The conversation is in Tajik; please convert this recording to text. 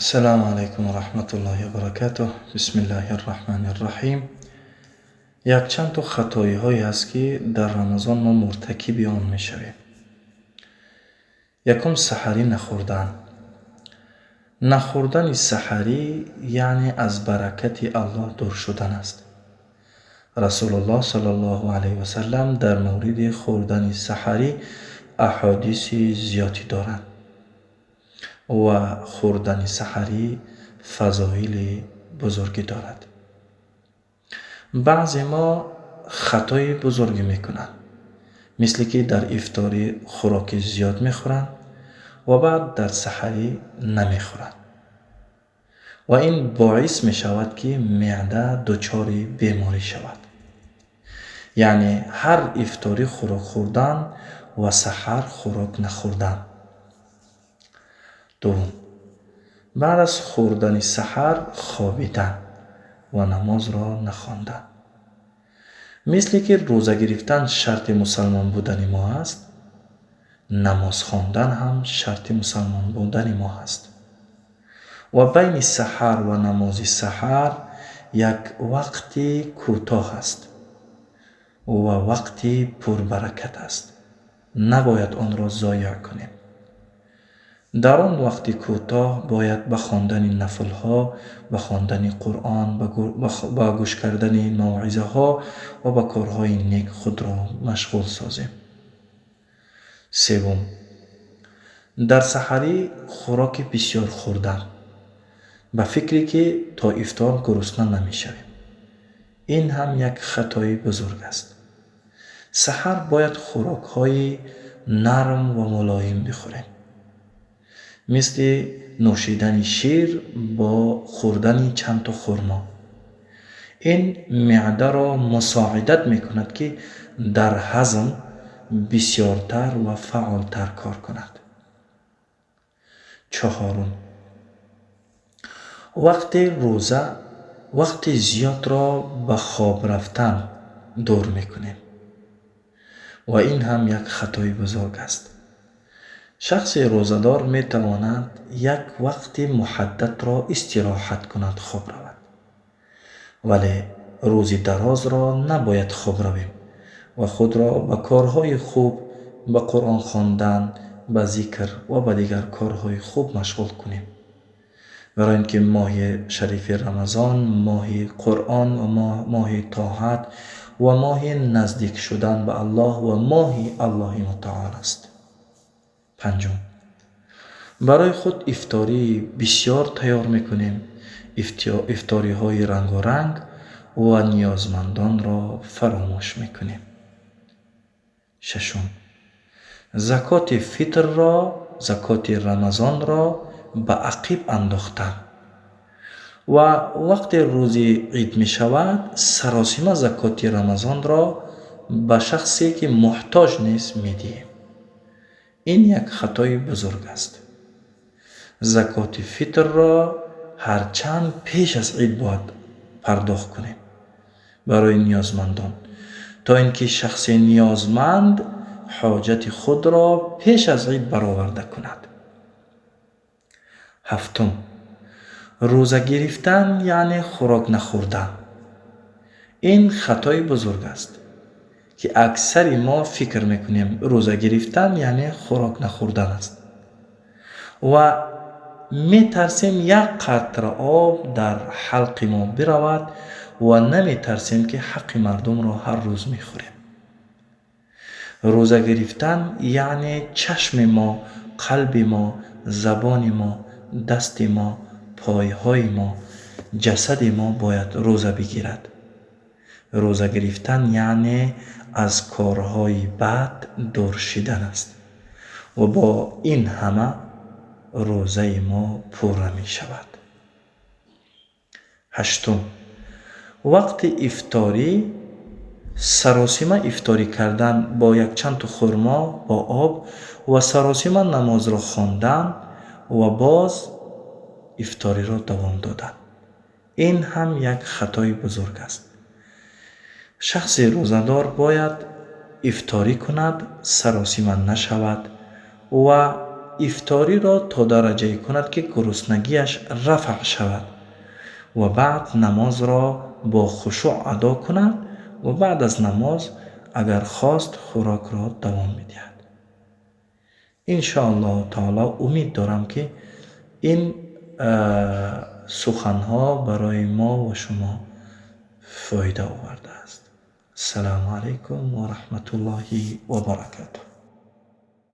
Ассалому алайкум ва раҳматуллоҳи ва баракатуҳ. Бисмиллаҳир раҳмонир раҳим. Якчанд то хатоиҳое ҳаст, ки дар Рамазон мо муртакиби он мешавем. Якум, саҳарӣ нахӯрдан. Нахӯрдани саҳарӣ яъне аз баракати Аллоҳ дур шудан аст. Расулуллоҳ саллаллоҳу алайҳи васаллам дар мавриди хӯрдани саҳарӣ аҳодиси зиёде доранд ва хӯрдани саҳарӣ фазоили бузургӣ дорад. Баъзе мо хатои бузургӣ мекунанд, мисле ки дар ифторӣ хӯроки зиёд мехӯранд ва баъд дар саҳарӣ намехӯранд ва ин боис мешавад, ки меъда дучори беморӣ шавад. Яъне ҳар ифторӣ хӯрок хӯрдан ва саҳар хӯрок нахӯрдан. Дуввум, баъд аз хӯрдани саҳар хобидан ва намозро нахондан. Мисле ки рӯза гирифтан шарти мусалмон будани мо аст, намоз хондан ҳам шарти мусалмон будани мо ҳаст. Ва байни саҳар ва намози саҳар як вақти кӯтоҳ аст ва вақти пурбаракат аст. Набояд онро зоеъ кунем. Дар он вақти кӯтоҳ бояд ба хондани нафлҳо, ба хондани Қуръон, ба гӯш кардани мавъизаҳо ва ба корҳои нек худро машғул созем. Севум, дар саҳарӣ хӯроки бисёр хӯрдан ба фикре ки то ифтор гурусна намешавем. Ин ҳам як хатои бузург аст. Саҳар бояд хӯрокҳои нарм ва мулоим бихӯрем, мисли нӯшидани шир бо хӯрдани чанд то хурмо. Ин меъдаро мусоидат мекунад, ки дар ҳазм бисёртар ва фаъолтар кор кунад. Чаҳорум, вақти рӯза вақти зиёдро ба хоб рафтан дур мекунем ва ин ҳам як хатои бузург аст. Шахси рӯзадор метавонад як вақти муҳаддадро истироҳат кунад, хоб равад, вале рӯзи дарозро набояд хоб равем ва худро ба корҳои хуб, ба Қуръон хондан, ба зикр ва ба дигар корҳои хуб машғул кунем. Барои ин ки моҳи шарифи Рамазон моҳи Қуръон ва моҳи тоат ва моҳи наздик шудан ба Аллоҳ ва моҳи Аллоҳи мутаол аст. Панҷум, барои худ ифтории бисёр тайёр мекунем, ифториҳои рангоранг, ва ниёзмандонро фаромӯш мекунем. Шашум, закоти фитрро, закоти Рамазонро ба ақиб андохтан ва вақте рӯзи ид мешавад, саросима закоти Рамазонро ба шахсе, ки муҳтоҷ нест, медиҳем. Ин як хатои бузург аст. Закоти фитрро ҳарчанд пеш аз ид бояд пардохт кунем барои ниёзмандон, то ин ки шахси ниёзманд ҳоҷати худро пеш аз ид бароварда кунад. Ҳафтум, рӯза гирифтан яъне хӯрок нахӯрдан. Ин хатои бузург аст, ки аксари мо фикр мекунем, рӯза гирифтан яъне хӯрок нахӯрдан аст ва метарсем як қатра об дар ҳалқи мо биравад ва наметарсем, ки ҳаққи мардумро ҳар рӯз мехӯрем. Рӯза гирифтан яъне чашми мо, қалби мо, забони мо, дасти мо, пойҳои мо, ҷасади мо бояд рӯза бигирад. Рӯза гирифтан яъне аз корҳои бад дур шидан аст ва бо ин ҳама рӯзаи мо пурра мешавад. Ҳаштум, вақти ифторӣ саросима ифторӣ кардан бо якчандто хурмо бо об ва саросима намозро хондан ва боз ифториро давом додан. Ин ҳам як хатои бузург аст. Шахси рӯзадор бояд ифторӣ кунад, саросима нашавад ва ифториро то дараҷае кунад, ки гуруснагиаш рафъ шавад, ва баъд намозро бо хушӯъ адо кунад, ва баъд аз намоз агар хост, хӯрокро давом медиҳад. Иншоаллоҳу таоло, умед дорам, ки ин суханҳо барои мо ва шумо фоида овардааст. Ассалому алайкум ва раҳматуллоҳи ва баракатуҳ.